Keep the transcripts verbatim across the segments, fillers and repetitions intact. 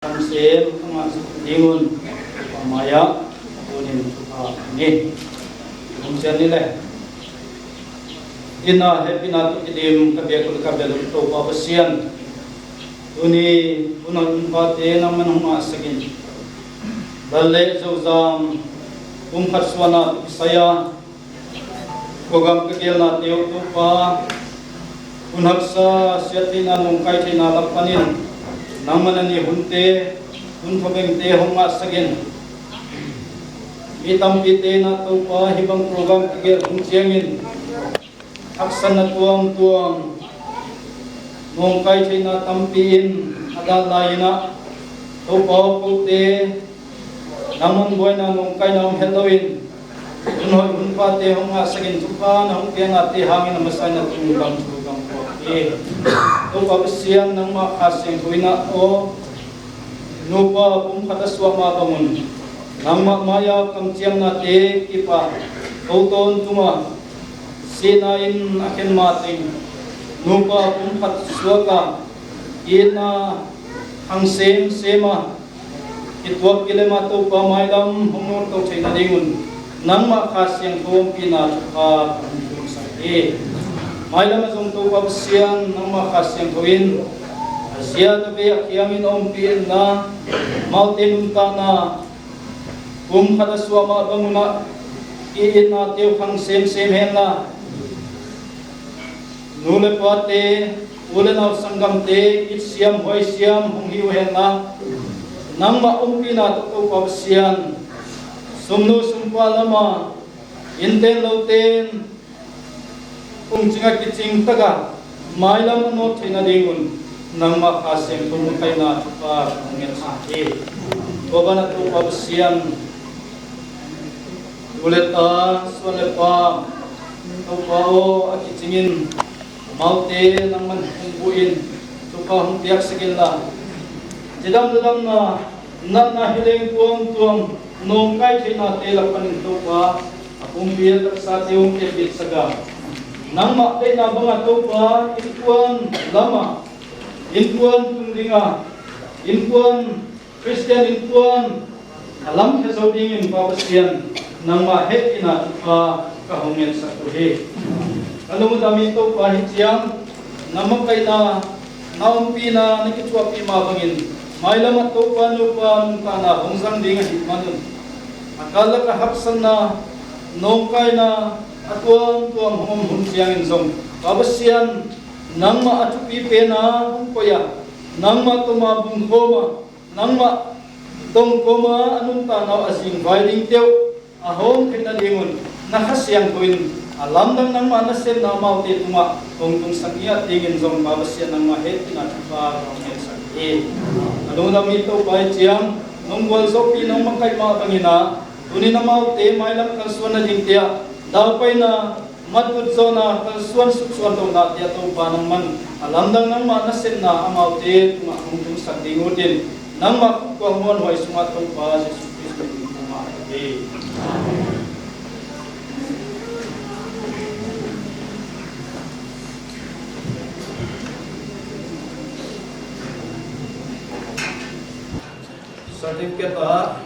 Kan sem, kan ngah ding un, Toupa mai ah, tuni'n thupha ni. Hun sian ni le. Ina hehpihna toh kidim ka biak uh ka bel uh Toupa Pasian. Tuni, hun a hun pha te nangman hong ngahsak in. Lal leh Zozam, kum khat suahna toh kisai a. Program ka gelnate uh Toupa, hun haksa, siattheihna, nawngkai theihna lak panin, nangman a ni hunte, hun thobengte hong ngahsak in. Mi tampite'n Toupa, hih bang program ka gel hun chiangin, haksatna tuamtuam, nawngkai theihna tampi in a dan lai in, Toupa aw, koute, nangman buaina nawngkaina om hetlou in, hun hoih hun phate hong ngahsak in, thupha na hong piaknate hangin a masa in a tunglam thu kan phuak hi. Toupa Pasian, nangmah Kha Siangthou in aw, nupa pumkhat a suah mah bang un, nangmah mai a kamchiamnate kip a, kou tawntung a, sihna in a khen mah teng, nupa pumkhat suak a, itna hang semsem a, kituak kilem a Toupa mailam hong nawt tou theihna ding un, nangmah Kha Siangthou ompihna thupha kan hon sak hi. Mailam a zong Toupa Pasian, nangmah Kha Siangthou in, a ziat a vei a kiang in ompih in la, amaute nuntakna, pumkhat a suah mah bang un, i itnate uh khang semsem hen la, nu leh pate, u leh nau sanggamte, it siam, huai siam, hong hi uh hen la. Nangmah ompihna toh Toupa Pasian, sumnu sumpa lam a, innten louten, pungching a kiching tak a, mailam a nawt theihna ding un, nangmah Kha Siangthou makaihna thupha hong ngen sak hi. Tua ban ah Toupa Pasian, nu leh ta, suan leh pa, Toupa aw, a kiching in, amaute nangman hong buh in, thupha hong piaksak in la. Chidam dadamna, natna hi leng tuamtuam, nawngkai theihnate lak panin Toupa, a pumpi a taksate hong kepbitsak a. Nangmah deihna bang a Toupa, innkuan lam a, innkuan tungding a, innkuan Christian innkuan a lamkhe zou dingin Pa Pasian, nangmah hehpihna thupha ka hong ngetsak uhi. Ka lungdam hi Toupa, hi chiang na makaihna, na ompihna na kithuahpih mah bangin, mailam ah Toupa nupa nuntakna hong zang ding ahih man un, a kal lak a haksatna, nawngkaina a tuamtuam hong om hun chiangin zong, Pa Pasian, nangmah a thupi pen a hong koih a, nangmah tawm a bungkhawm a, nangmah tawm kawm a a nuntakna uh a zingvai dingte uh a hawm theihna ding un, na Kha Siangthou in a lamdang nangmah nasepna amaute tungah hong tungsak ngiat dingin zong Pa Pasian, nangmah hehpihna thupha ka hong ngetsak hi. Ka lungdam hi Toupa, hi chiang nong gualzawhpih, nong makaih mah bangin a, tuni'n amaute mailam kalsuanna dingte ah, daupaina, matut zawhna, kalsuan suksuan louhnate ah Toupa nangman a lamdang nangmah nasepna amaute tungah hong tungsak ding ut in, nangmah khut kuang muanhuai sungah Toupa Jesu Khrist min in ka ngen hi. Certificate ah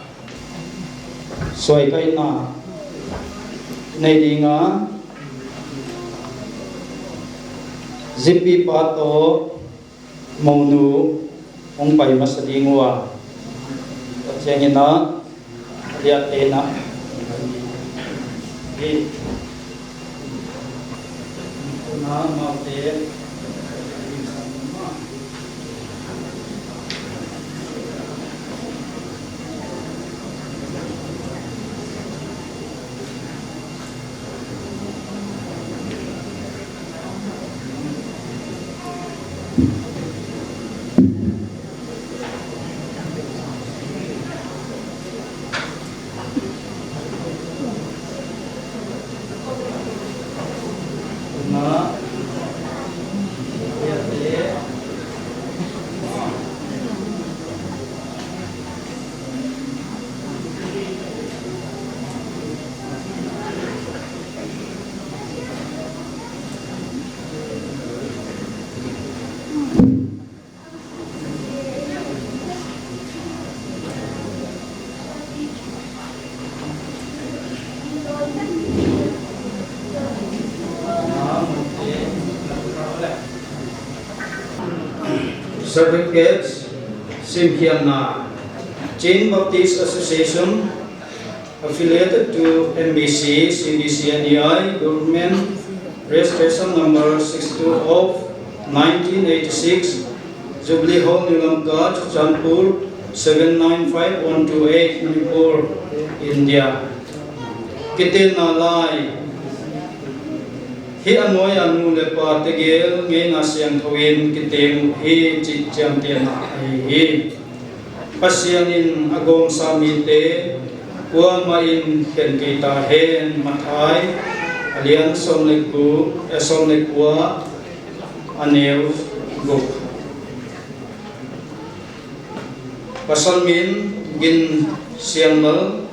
suaikaihna nei ding a, zipi pa toh mounu hong pai masa ding ua. Tua chiangin a, liate na. Hi. Na amaute. Na, Certificates, simkhiakna. Chin Baptist Association, affiliated to M B C, C B C, N E I, government, registration number six two of nineteen eighty-six, Jubilee Hall, New Lamka, Churachandpur, seven nine five one two eight, Manipur, India. Kitenna lai. Hih a nuai a nu leh pate gel ngeina siangthou in kiteng uh hi chih chiamtehna ahi hi. Pasian in a gawmsa mite kuamah in khen kei ta hen. Matthai, a lian sawm leh guk, eh, sawm leh kua, a neu guk. Pasal min Ginsianlal,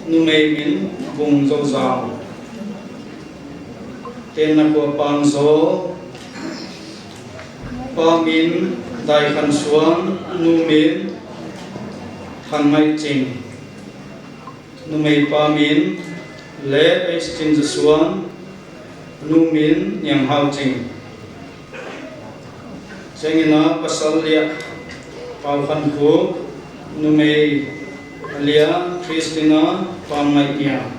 numei min Vungzozang. Tenna kua Pangzawl, pa min Daikhansuan, nu min Thanngaihching. Numei pa min L H Chinzasuan, nu min Nianghauching. Chengina pasal lia Paukhankhuk, numei lia Christina Pamngaihniam.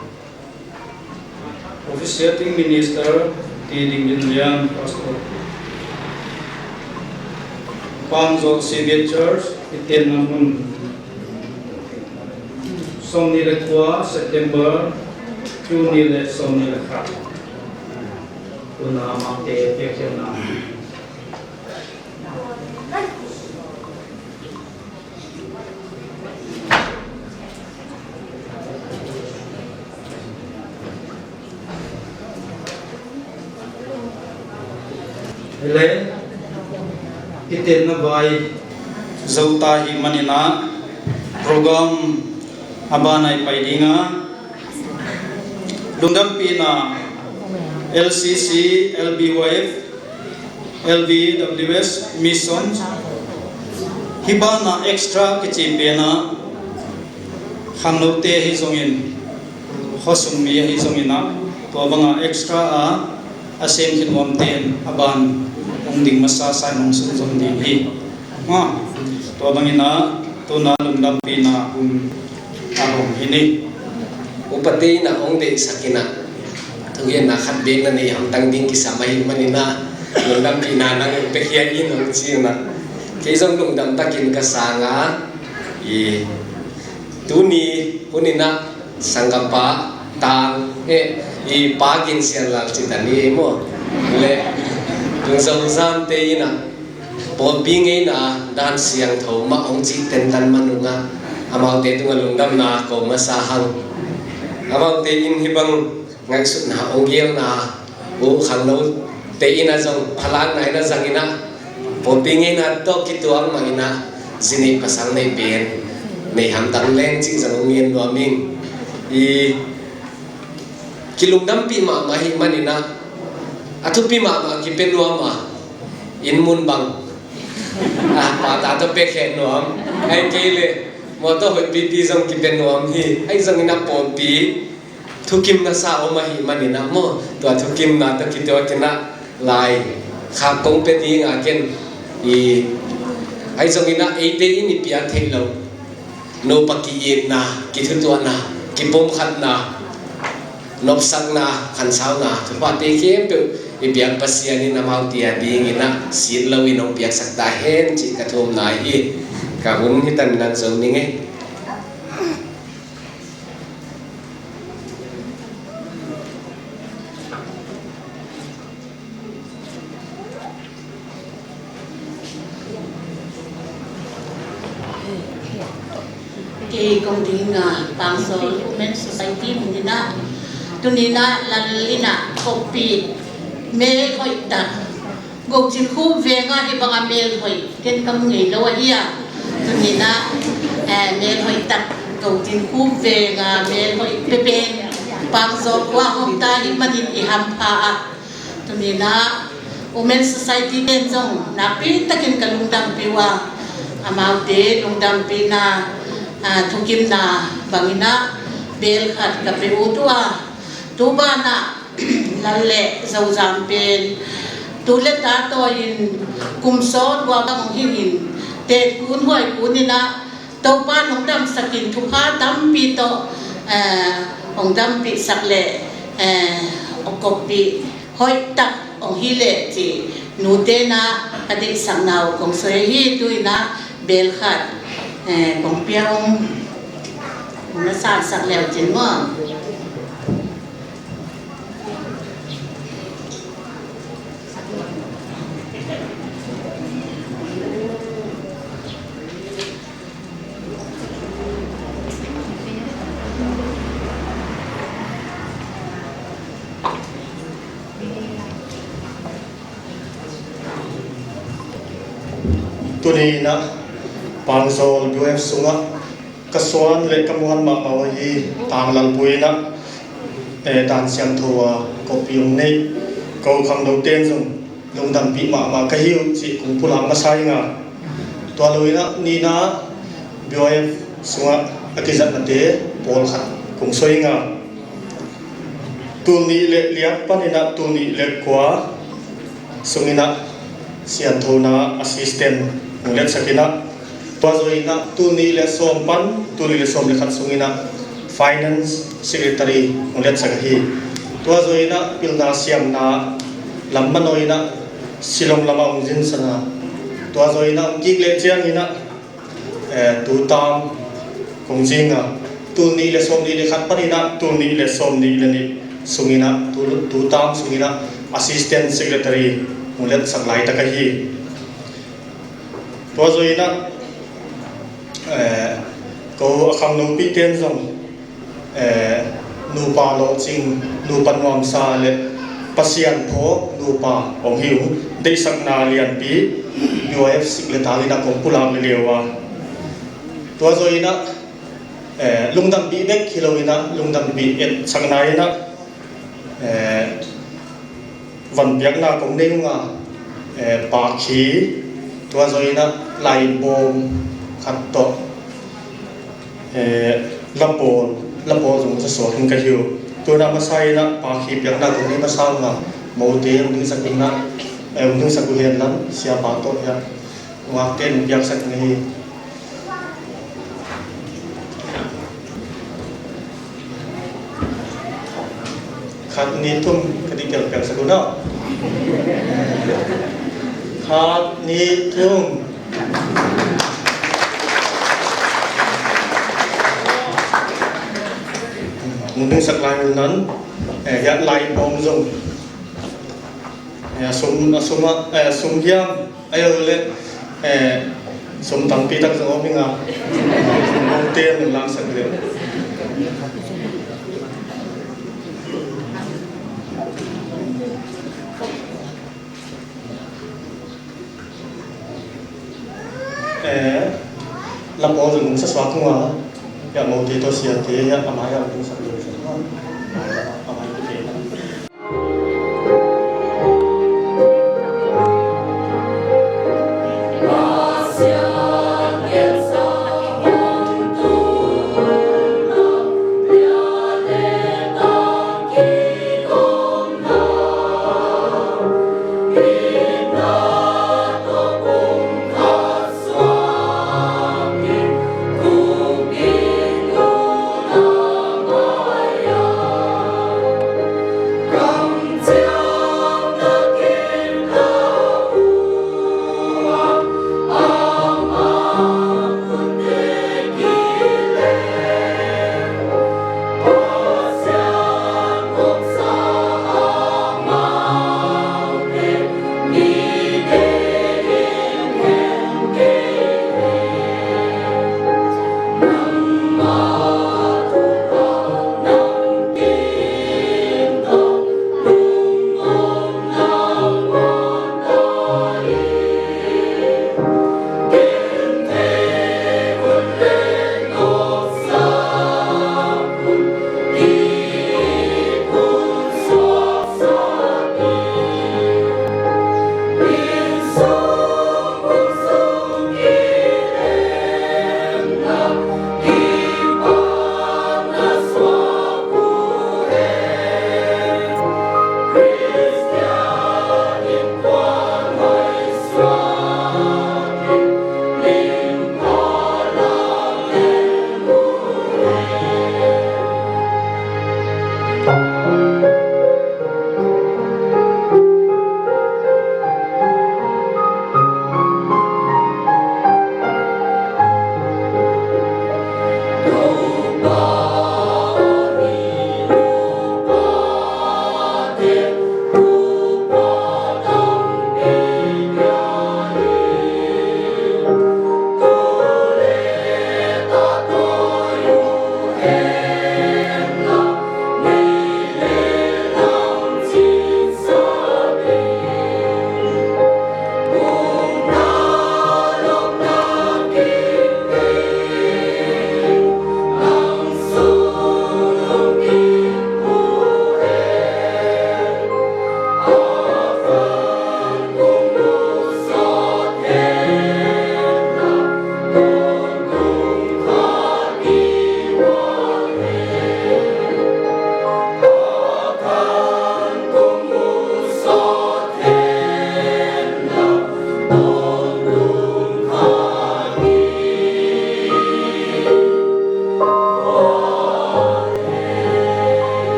Officiating Minister T. Dingdinlian, Pastor. Pangzawl C B Church, i tenna mun. Sawmnih leh kua September, tul nih leh sawmnih leh khat. Tuna amau te piakkhiakna. Leh, kitenna vai zou ta hi manin a, program a ban ah i pai ding a. Lungdampihna L C C, L B Y F, L B W S, Mission. Hih banah extra kichi pen a khangnoute hi zongin, khosung mi ahi zongin a, tua banga extra a, a sem khin nuam ten a ban hong ding masa sa in hong sunzom ding hi. Ma, tua bangin a, tuna lungdampihna hun a hong hi ni. Upate in a hong deihsak in a, thugenna khat bek na nei hamtang ding kisam ahih manin a, lungdampihna nang pe khia in hong chi in a. Kei zong lungdam takin ka sang a, i, tuni hun in a, sanggam pa, tang, eh, i pa Ginsianlal chih ta ni maw. Leh, Vungzozang te in a, pawlpi ngeina dan siangthou mah hong chih tentan man un a, amaute tungah lungdamna ko masa hang. Amaute in hih bang ngaihsutna hong gelna uh khangnoute in a zong phalakna in a zang in a, pawlpi ngeina toh kituak mah in a, zi neih pasal neih pen nei hamtang leng chih zong hong ngen nuam ing. I, kilungdampih mahmah ahih manin a, a thupi mahmah kipe nuam a, inn mun bang, a, pata toh pe khe nuam, ahihkeileh motor hoih pipi zong kipe nuam hi, ahi zongin a pawlpi thukimna sa om ahih manin a maw, tua thukimna toh kituak in a lai khak kong pe ding a ken, i, ahi zongin a eite in i piak theih louh, nupa ki-itna, kithutuahna, kipumkhatna, nopsakna, khansauna, thuphate khempeuh i biak Pasian in amaute a dingin a sit lou in hong piaksak ta hen chih ka thumna hi. Ka hun hitan in a zou ning e. Kei kong ding a, Pangzawl Women Society mun in a, tuni in a lal in a koppih, mel hoih tak. Gouchin Khup veng a hih bang a mel hoih ken ka mu ngei lou ahi a. Tuni in a, eh, mel hoih tak Gouchin Khup veng a mel hoih pepen Pangzawl khua hong ta ahih manin i hampha a. Tuni in a Women Society te'n zong nakpi takin ka lungdampih ua. Amaute lungdampihna, ah, thukimna bangin a bel khat ka pe ut ua. Tu banah lal leh zozang pen Tu leh ta tawh in kum sawt ua bang hing in, te kun huai kun in a, Toupa'n hong damsak in thupha tampi tawh, eh, hong dampihsak leh, eh, hong koppih hoihtak hong hi leh chih nute'n a ka deihsakna uh kong sawi hi. Tu in a bel khat, eh, kong pia ung, na sansak leu chin maw. Tuni in a Pangzawl B Y F sung ah ka suan leh ka muan mahmah uh hi Tanglalpui in a, eh, dan siangthou a koppih hong nei, kou khangloute'n zong lungdampih mahmah ka hi uh chih kong pulak masa ing a. Tua lou in a nihna B Y F sung ah a kizatnate pawl khat kong sawi ing a. Tul nih leh li apan in a tul nih leh kua sung in a siangthouna assistant hong letsak in a, tua zoh in a tul nih leh sawm apan tul nih leh sawm leh khat sung in a finance secretary hong letsak ahi. Tua zoh in a pilna siamna lam manoh in a Shillong lam ah hong zinsan a. Tua zoh in a hong kik leh chiang in a, eh, tu tam kong zing a, tul nih leh sawm nih leh khat apan in a tul nih leh sawm nih leh nih sung in a, tu, tu tam sung in a assistant secretary hong letsak laitak ahi. Tua zoh in a, eh, kou a khangloupihten zong, eh, nupa lohching, nupa nuamsa leh Pasian phawk nupa hong hi ung, deihsakna lianpi B Y F sik leh tal in a kong pulak leh leu a. Tua zoh in a, eh, lungdampih bek hilou in a, lungdampih etsakna in a, eh, van piakna kong nei ung a, eh, pakhi, tua zoh in a laibawm khat tawh, eh, lapawl, lapawl zong sa suak in ka hi uh. Tu in a masa in a pakhi piakna kong nei masa ung a, mote hong dingsak in a, eh, hong dingsak uh hen lam, siapa tawh hiam, ngakte'n piaksak in hi. Khat, nih, thum, ka dikhial piaksak uh na. Khat, nih, thum. Hong dingsak lai un a, eh, hiai laibawm zong. Eh, a sum, a sum a, eh, sum hiam, ahihkeileh, eh, sum tampi tak zong om ing a. Mote hong langsak leh. Eh, lapawl zong sa suak ung a. Hiai mote toh siate, hiai a mai a hong dingsak leh. A mai, a mai te.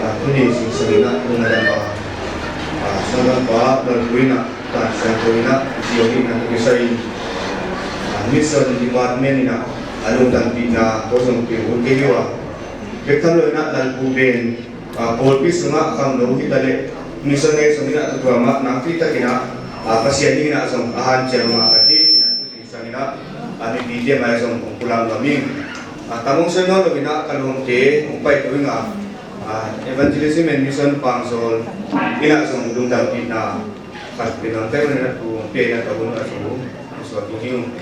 Ah, tuni singsang in a, tuni a dam a, ah, sanggampa, Lalpu in a, Tan Siangthou in a, Zio in a, kisai in, ah, Mission Department in a, a lungdampihna, ko zong pe ut kei ua. Bek tham lou in a, Lalpu pen, ah, pawlpi sung a khangnou hita leh, mission nei sung in a, tuamtuam a, nakpi tak in a, ah, Pasian in a zong, a hanciam mah ka chi, Sangin a, a mipite mai zong hong pulak nuam ing. A, tam hong soi nawn lou in a, ka lawmte hong pai tou ing a, a, Evangelism and Mission Pangzawl in a zong lungdampihna khat pe nuam ka hi ua, tu hong piak in a ka hun a zong hong suak ing.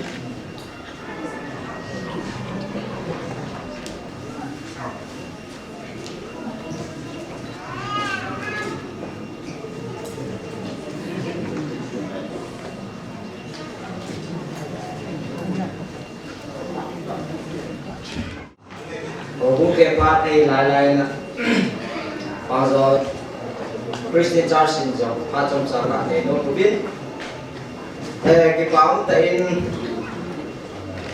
Houbung te phat nei lailai in a, Pangzawl Christian Church in zong phat chomcha ka nei nuam uvin. Eh, kipak um ta in,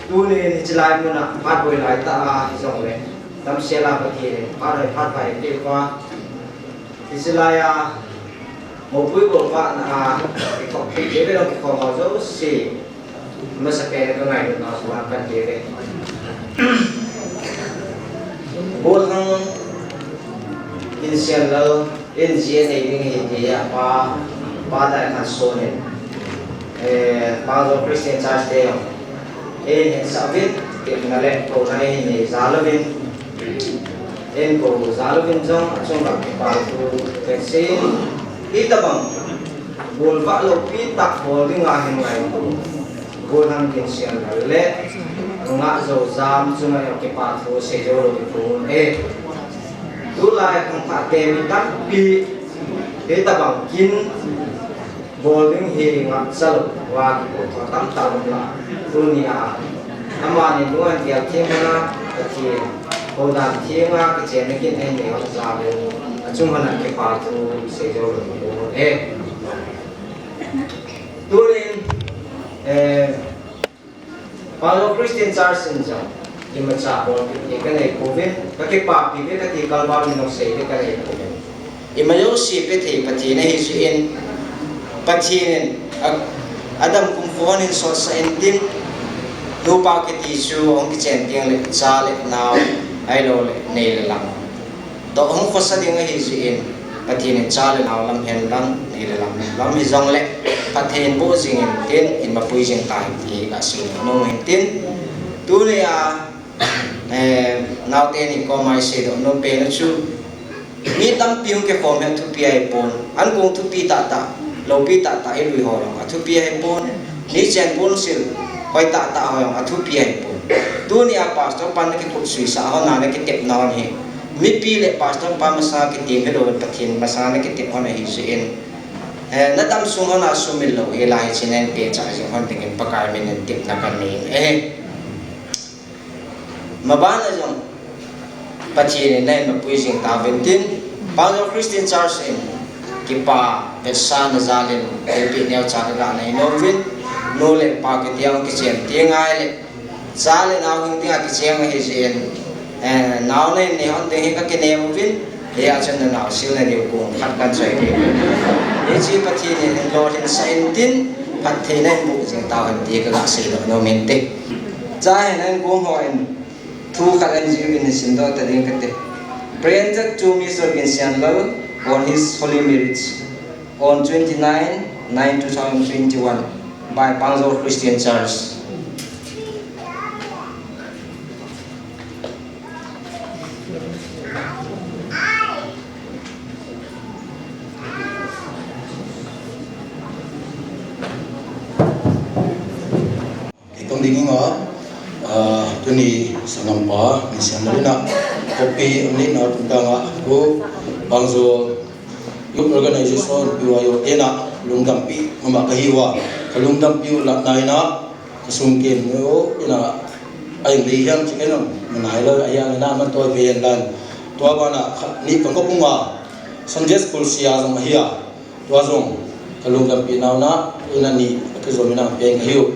tuni in hichi lai mun a phat buai lai ta a, hi zong leh damsel a Pathian in phat hoih phat pha hon pia ua. Hichi lai a, mopui ko pa na a, kikhop te ve lo kikhop ma zo si. Masa pen ka ngaihnopna suan kan te ve. Golhang Kinsianlal in zi a nei ding hi ti a pa, pa dai khan sawn in. Eh, Pangzawl Christian Church te hong. Ei hehsa uvin, tepna leh kouna ei nei zal uvin. Ei kou zal uvin zong, a chung bang kipahthu ka sa in. Hitabang, golvah loupi tak bawl ding a hong ngaitu Golhang Kinsianlal leh Ngahzou zam chung a kipahthu sei zou lou ding ka hon e. Tulai khangthakte mi tampi, hitabang kin bawl ding hi ngakcha lou ua kipawlkhia tamtak om lai. Tuni a, amah in lungdam thiam a, Pathian, houdan thiang a, kichenna kin ei nei hon zam leh, a chung hon a kipahthu sei zou lou ding ka hon e. Tuni in, eh, Pangzawl Christian Church in zong, i machah bawl pih ka nei peuhmah, ka kipahpih ve ka ti kal bang in hong sei ve ka nei peuhmah. I ma zosia pe thei Pathian ahi ziakin, Pathian in a, Adam kum phon in sawtsa in tin, nupa kiti chu hong kichen ding leh cha leh nau, ahilou leh nei leh lam. Toh hong khosa ding ahi ziakin, Pathian in cha leh nau lam hen lang, nei leh lam, lam hi zong leh, Pathian in buh zing in tin, in mapui zing ta hen ti ka sim nuam in tin. Tuni a, eh, naute ni kawm a i seidoh nuam pen chu, mi tampi hong kikhawm hi a thupi ahi pon, an kong thupi taktak, loupi taktak i lui ho zong a thupi ahi pon. Nichen bun sil, hoih taktak ho zong a thupi ahi pon. Tuni a pastor pan na kikhup suisa hon a na kitepna hon hi. Mipi leh pastor pan masa kitem hilou, Pathian masa na kitep hon ahi ziakin. Eh, na dam sung hon a sumil lou, i lai chin en pe cha zing hon dingin Pakai min in tepna ka nei e. Maban a zong, Pathian in na in mapui zing ta ven tin, Pangzawl Christian Church in, kipak vetsakna zal in, helpih neucha ka nei nuam uvin, nu leh pa kiti a kichen ding ngai leh, cha leh nau hing ding a kichen ahi ziakin, eh, nau na in nei hon ding hi ka kinem uvin, Hiai ah chun na nau sil na diu kung khat kan soi di. Hichi Pathian in lawhhing sa in tin, phattheihna in buk zing ta hen ti ka gah seidoh nuam in te. Cha hen an kung ho in thu khat an ziu in simdoh ta ding ka te. Presented to Mister Ginsianlal on his holy marriage on twenty-nine nine two thousand twenty-one by Pangzawl Christian Church. Kei kong ding in a, ah, tuni sanggampa, Ginsianlal in a, copy a neihna tungtang a, kou Pangzawl Youth Organization, P Y O, in a, lungdampih mahmah ka hi ua, ka lungdampih uh lak nai in a, ka sung ken uh in a, a eng lei hiam chih ka nuam nai lou, a hiang in a, man toi ve hen la. Tua ban ah, kha-, ni ka kop ung a, Sunday School sia zong ahi a, tua zong, ka lungdampih nau in a, in a ni, a kizom in a, peng ka hi uh.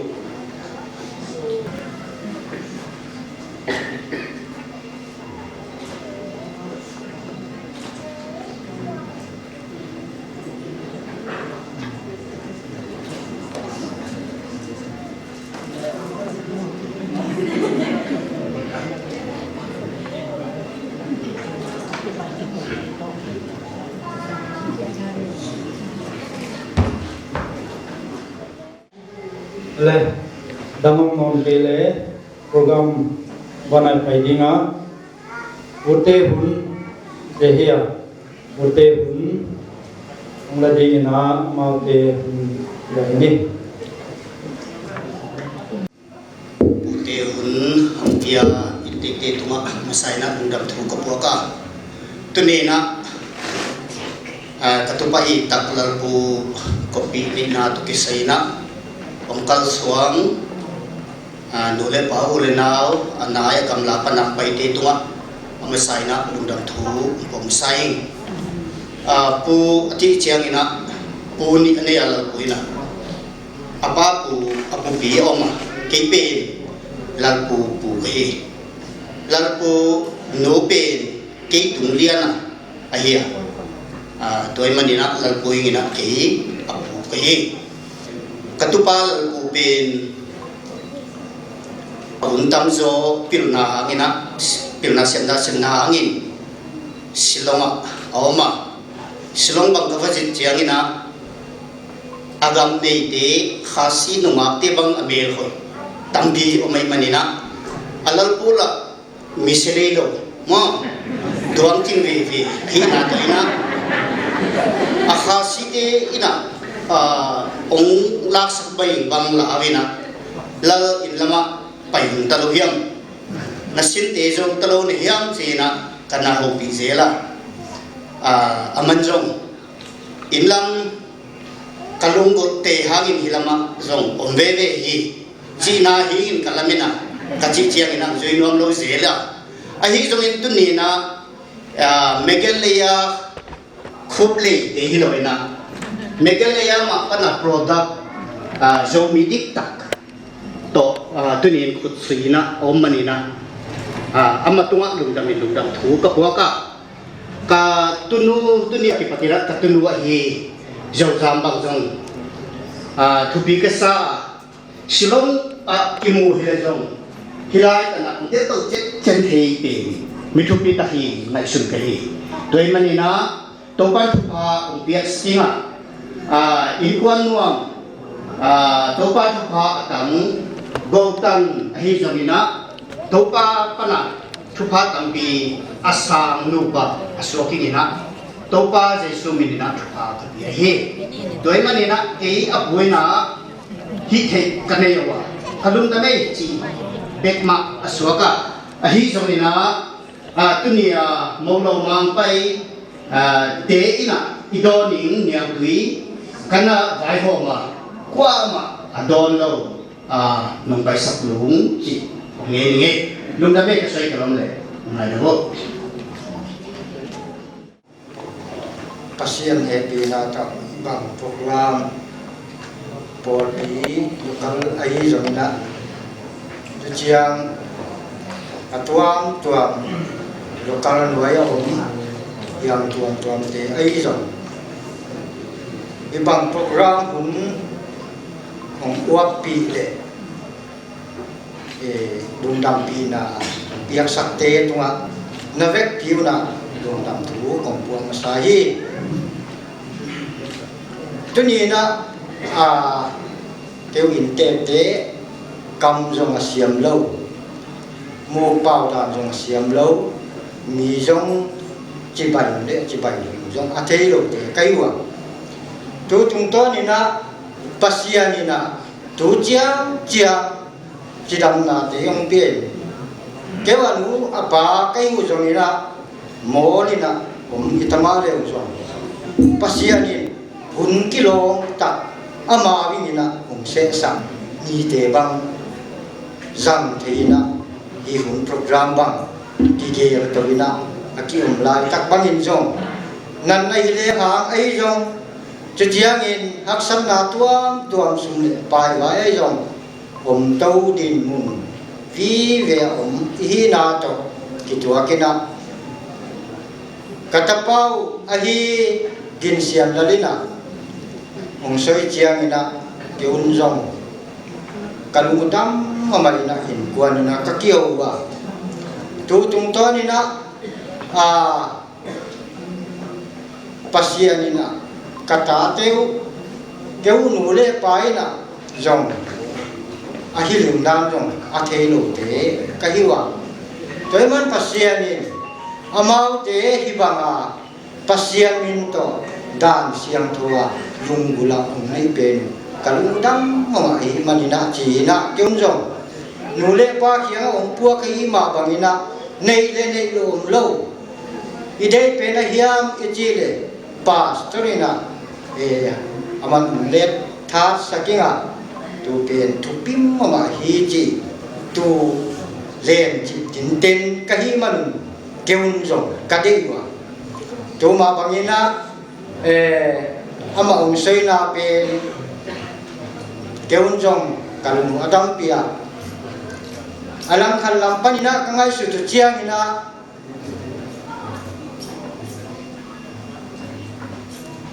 Le, dang om om kei le, program banai pai ding a, ute hun, te hia, ute hun, ong la ding in a, maute hun, la ni. Ute hun, hong pia, i te te tungah, masa in a, lungdam thu ka puak a. Tuni in a, ah, ka tupa i tak Lalpu copy neihna toh kisai in a, hong kal suang, ah, nu le pa u le nau, a nai a gamla pan a paite tungah, a masa in a lungdam thu, hong pom sa ing. Ah, pu a chih chiang in a, pu nih a nei a Lalpu in a. A pa pu, a pu pi a om a, kei pen, Lalpu pu ka hi. Lalpu nu pen, kei tung lian a, ahi a. Ah, tua ahih manin a Lalpu hing in a kei a pu ka hi. Ka tupa Lalpu pen, a hun tam zaw pilna hang in a, pilna siamna siamna hang in, Shillong ah a om a. Shillong bang ka va zin chiang in a, a gam neite, Khasi nungakte bang a mel hoih tampi om ahih manin a, a Lalpu lah mi se lei lou, maw, duang ting veve, hihna toh in a, a Khasite in a, ah, ong laksak bai bang la a ve in a, Lal, inn lam ah pai hun ta lou hiam, na sinte zou ta lou na hiam chi in a, ka na houpih zel a, ah, aman zong, inn lam ka lunggulhte hang in hi lam ah zong om veve hi, chihna hi in ka lamen a, ka chih chiang in a zui nuam lou zel a. Ahi zongin tuni in a, ah, Meghalaya khup lei te hi lou in a, Meghalaya mah pan a product, ah, Zomi diktak toh, ah, tuni in khut sui in a om manin a, ah, amah tungah lungdam in lungdam thu ka puak a. Ka tunu, tuni a kipat in a ka tunu ahi Zozam bang zong, ah, thupi ka sa a, Shillong ah kimu hi le zong, hilai tan a ong tel tou chet chen thei pen, mi thupi tak hi ngaihsun ka hi. Tua ahih manin a, Toupa'n thupha ong piak sting a, ah, innkuan nuam, ah, Toupa thupha a tam, gou tan ahi zongin a, Toupa pan a thupha tampi a sang nupa a suak ing in a, Toupa Jesu min in a thupha ka pia hi. Tua ahih manin a kei a pu in a hih theih ka nei ua, ka lungdam ei chih bek mah a suak a. Ahi zongin a, ah, tuni a Molo Mang pai, ah, te in a i dawn ning niangtui ka na vaihawm a, kuamah a dawn lou, ah, nong paisak lung chih ngei ngei. Lungdam ei ka soi ka lom le, ngai na bo. Pasian hehpihna tawh bang program pawlpi local ahi zongin a, tu chiang a tuamtuam local nuai a om, Hiam tuamtuamte ahi zong, hibang program hun hong uappih leh, eh, lungdampihna piaksakte tungah na vekpi un ah lungdam thu kong puak masa hi. Tuni in ah, ah, keu inntekte kam zong a siam lou, mukpau dan zong a siam lou, mi zong chibai leh chibai lou zong a theiloute ka hi ua. Tu tungtawn in ah Pasian in ah tu chiangchiang chidamnate hong pia in, keu a nu a pa ka hi uh zong in ah, mawl in ah om hi ta mahleh uh zong, Pasian in hun kilawm tak ama veng in ah hong sehsak mite bang zang thei in ah, hi hun program bang kigel tou in ah, a kiom laitak bang in zong, natna hi lehang ahi zong, tu chiangin haksatna tuamtuam, sum leh pai vai ahi zong, om tou dinmun vive a om i hihna tawh kituak in ah, ka tapa uh ahi Ginsianlal in ah hong soi chiang in ah, kei un zong ka lungdam mahmah in ah, innkuan in ah ka kihou ua. Tu tungtawn in ah, ah, Pasian in ah ka tate uh, keu nu leh pa in ah zong a hi lim dan zong a theiloute ka hi ua. Tua ahih man Pasian in amaute hibang a Pasian min tawh dan siangthou a lunggulh a hong neih pen ka lungdam mahmah ahih man in ah, chi in ah, kei un zong nu leh pa kiang a hong puak ahih mah bang in ah, neih leh neih lou om lou, i deih pen a hiam i chih leh, pastor in ah, eh, aman let that sak ing a, tu pen thupi mahmah hi chi, tu len chih tinten ka hih man un, kei un zong ka deih ua. Tu mah bang in ah, eh, amah hong soina pen kei un zong ka lung a dampih a. A langkhat lam pan in ah ka ngaihsut uh chiang in ah,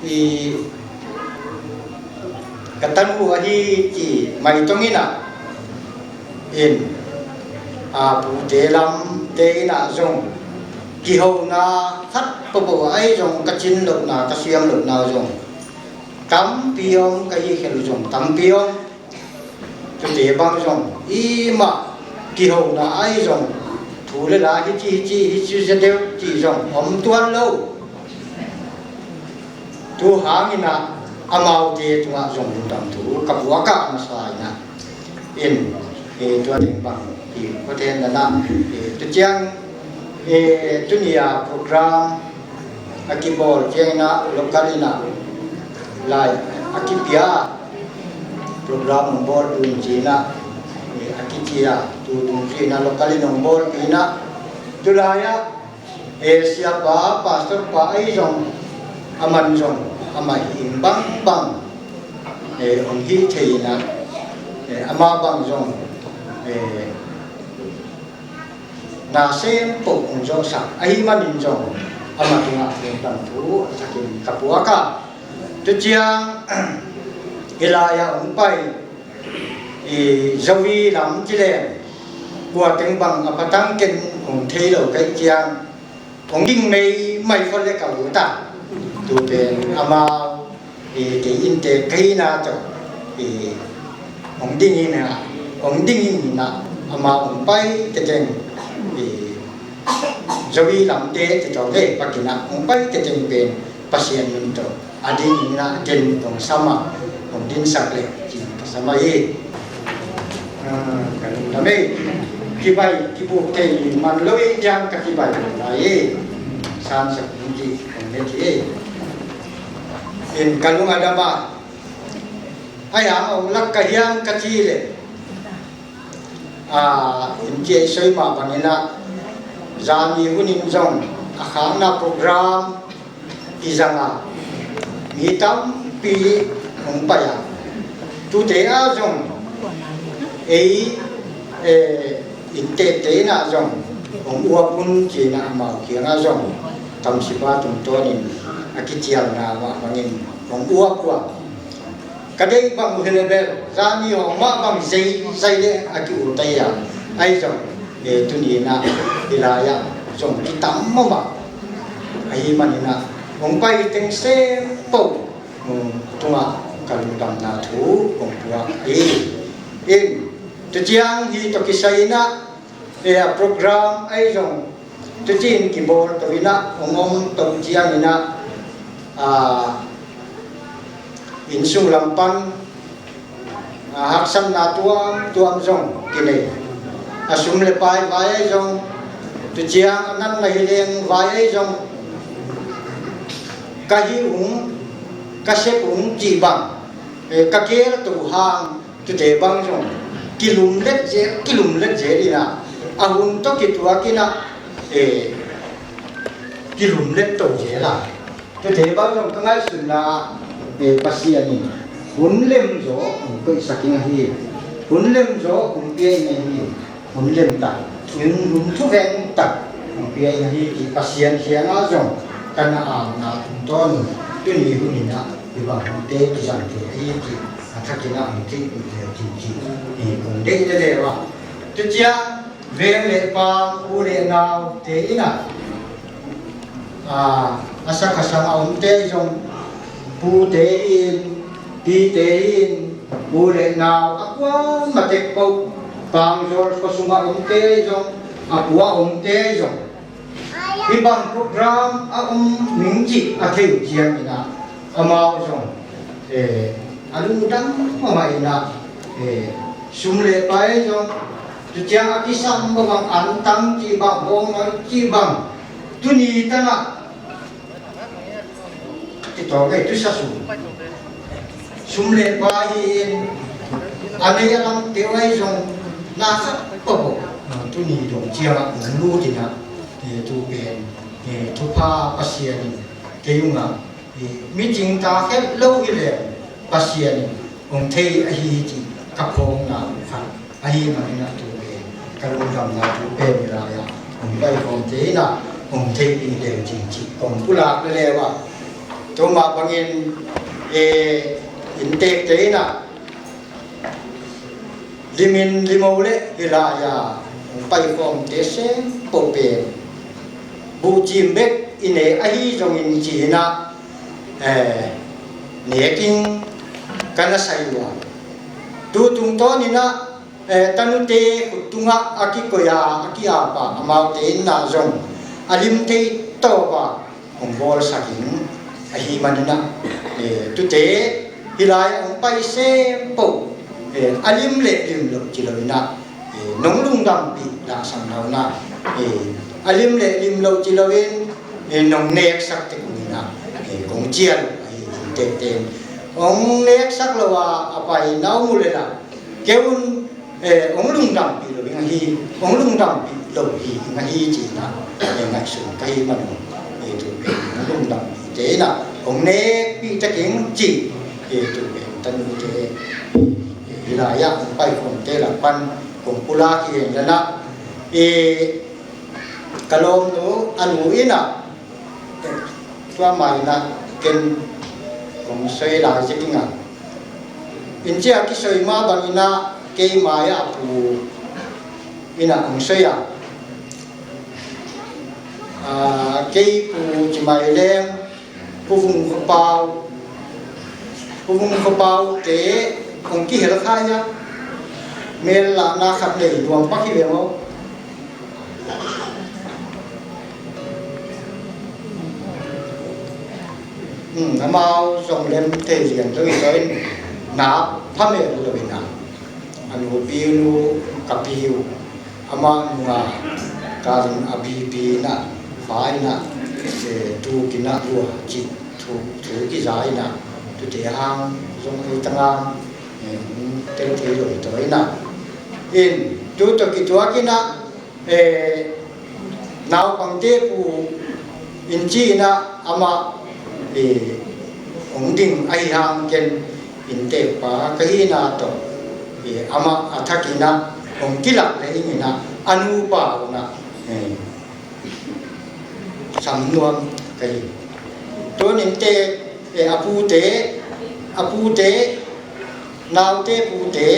i ka tanu ahi chi maitong in ah, in a pute lamte in ah zong kihouna khat peuhpeuh ahi zong, ka chin louhna, ka siam louhna zong tampi om, ka hih khelh zong tampi om. Tute bang zong, i mah kihouna ahi zong, thu leh la hichi hichi hichi zia deuh chih zong om tuan lou. Tu hang in ah amaute tungah zong lungdam thu ka puak a masa in ah. In, eh, tua teng bang i khoten na na, eh, tu chiang, eh, tuni a program a kibawl chiang in ah local in ah lai a kipia, program hong bawltu in chi in ah, eh, a kichi a, tu tung chi in ah local in hong bawlpih in ah, tulai ah, eh, siapa, pastor pa ahi zong, aman zong, amah hing bangbang, eh, hong hih thei in ah, eh, amah bang zong, eh, na sem peuh hong zohsak ahih man in zong, amah tungah lungdam thu a thakin ka puak a. Tu chiang, i lai a hong pai, i Zovi lam chi leng, kua teng bang a patang ken hong thei lou ka hih chiang, hong ding maimai phot leh ka ut a. Tu pen amau, i, kei inntek ka hihna tawh, i, hong ding in ah, hong ding in ah, amau hong pai tengteng, i, Zovi lamte te tawh leh pak in ah hong pai tengteng pen Pasian min tawh a ding in ah, den hong sam a, hong dinsak leh chin ka sam ahi. Ah, ka lungdam e. Kibai, kibuk thei man lou i chiang ka kibai lou lai e. Sansak hong chi, hong ne chi e. In ka lung a dam a. Ai ang hong lak ka hiam ka chi leh. Ah, in chi ei soi mah bang in ah. Zan i hun in zong a khakna program i zang a, mi tampi hong pai a. Tute a zong, ei, eh, inntekte in ah zong, hong uap un chi in ah amau kiang a zong, Kamsipa tungtawnin a kichialna mah bangin hong uap uap. Ka deih bang uh hileh bel, zani hong mah bang zei zei leh a ki-ul ta ia. Ahi zong, eh, tuni'n ah, hilai ah zong kitam mahmah. Ahihmanin ah, hong pai teng sempouh, um, tungah ka lungdamna thu kong puak hi. In, tu chiang hi toh kisai in ah, eh, a program ahi zong, tu chi'n kibawl tou in ah, hong om tou chiangin ah, ah, innsung lam pan, ah, haksatna tuamtuam zong kinei. A sum leh pai vai ahi zong, tu chiang a natna hileng vai ahi zong, ka hih ung, ka sep ung chih bang, eh, ka kel tou hang, tute bang zong kilumlet zel, kilumlet zel in ah, a hun toh kituakin ah, eh, kilumlet tou zel a. Tute bang zong ka ngaihsutna, eh, Pasian in hun lem zaw hong koihsak ing ahi, hun lem zaw hong pia ing ahi, hun lem tak, hun, hun thuveng tak hong pia ing ahi chih Pasian kiangah zong ka na amna tungtawn, tuni hun in ah, hibang hunte kizang thei ahi chih a thakin ah hong theihpih leu chin chih, eh, kong deih lel uh a. Tu chiang, veng leh pang, u leh naute in ah, ah, a sak a sang a omte zong, pute in, pite in, u leh nau, a kuamah tek peuh, Pangzawl khosung a omte zong, a pua omte zong, hibang program a om ning chih a theih chiangin ah, amau zong, eh, a lungdam mahmah in ah, eh, sum leh pai zong, tu chiang a kisam bang, an tang chih bang, bawng ngai chih bang, tuni tan ah, ti tawh kei tu sa sum. Sum leh pai in, a nei a lamte uh ahi zong, na khat peuh, tuni dong chiang ah hong lut in ah, eh, tu pen, eh, thupha Pasian in kei ung ah, eh, mi ching ta khelh lou hileh, Pasian in hong thei ahi chih ka phawkna uh khat ahihmanin ah, tu pen ka lungdamna thu pen hilai ah hong paikhawmte in ah hong theihpih leu chin chih kong pulak lel uh a. Tua mah bangin, eh, inntekte in ah, lim in lim out leh hilai ah hong paikhawmte sempouh pen, buhchim bek i ne ahi zongin chi in ah, eh, nek ing ka na sa uh a. Tu tungtawn in ah, eh, tanute khut tungah a kikoih a, a ki-ap a, amaute in ah zong a lim thei tawp a hong bawlsak ing. Ahihmanin ah, eh, tute hilai ah hong pai sempouh, eh, a lim leh lim lou chi lou in ah, eh, nong lungdampih lahsam nawn a, eh, a lim leh lim lou chi lou in, eh, nong neksak tek un in ah, eh, kong chial uh ahi, inntekte'n. Hong neksak lou a, a pai na om uh leh lah, kei un, eh, hong lungdampih lou ing ahi, hong lungdampih lou hi ing ahi chi in ah, eh, ngaihsun ka hihman un, eh, tu pen hong lungdampihte in ah hong nekpih tek ing chi, eh, tu pen tanute, eh, hilai ah hong paikhawmte lak pan kong pulak hi hen la, eh, ka lawmnu a nu in ah, tua mai in ah ken kong soi lai zek ing a. In chi a kisoi mah bangin ah kei mai ah a pu in ah hong soi a. Ah, kei pu chi mai leng, Pu Vung Kho Pau, Pu Vung Kho Pau te hong kihel kha a. Mel lahna khat nei luang pak hi ve maw. Hmm, amau zong lem thei lian lou in, zong in na pha mel lou in ah, a nupi nu ka pi uh, amah nung a, ka lung a bipi in ah, fa in ah, eh, tu ki na lua chi thu, thu kiza in ah, tute hang zong ei tang a, eh, tel thei lou tou in ah. In, tu toh kituak in ah, eh, naupangte pu in chi in ah amah, eh, hong ding ahih hang ken inntekpa ka hihna toh, eh, amah a thak in ah hong kilak leh ing in ah a nupa un ah, eh, sam nuam Ka hi. Tunin te, eh, a pute, a pute, naute pute,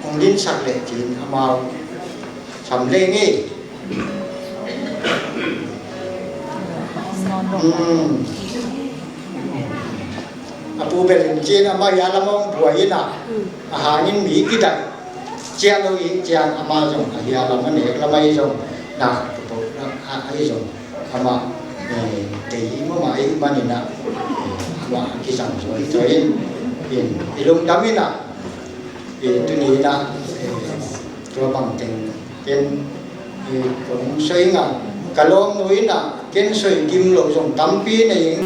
hong dinsak leh chin amau sam leng e. Hmm. A pu bel in chin ama hia lam hong buai in a, a hangin mi kidai. Chiang lou i chiang ama zong, a hia lam a nek lam a i zong, na, a, a i zong. Ama, eh, tei i mama i manin a, eh, ama kizang zoi zoi in, in, i lungdam in a, eh, tuni in a, eh, tua bang teng, ken, eh, kong soi nga, ka lawmnu in a, ken soi gim lou zong tampi nei ing.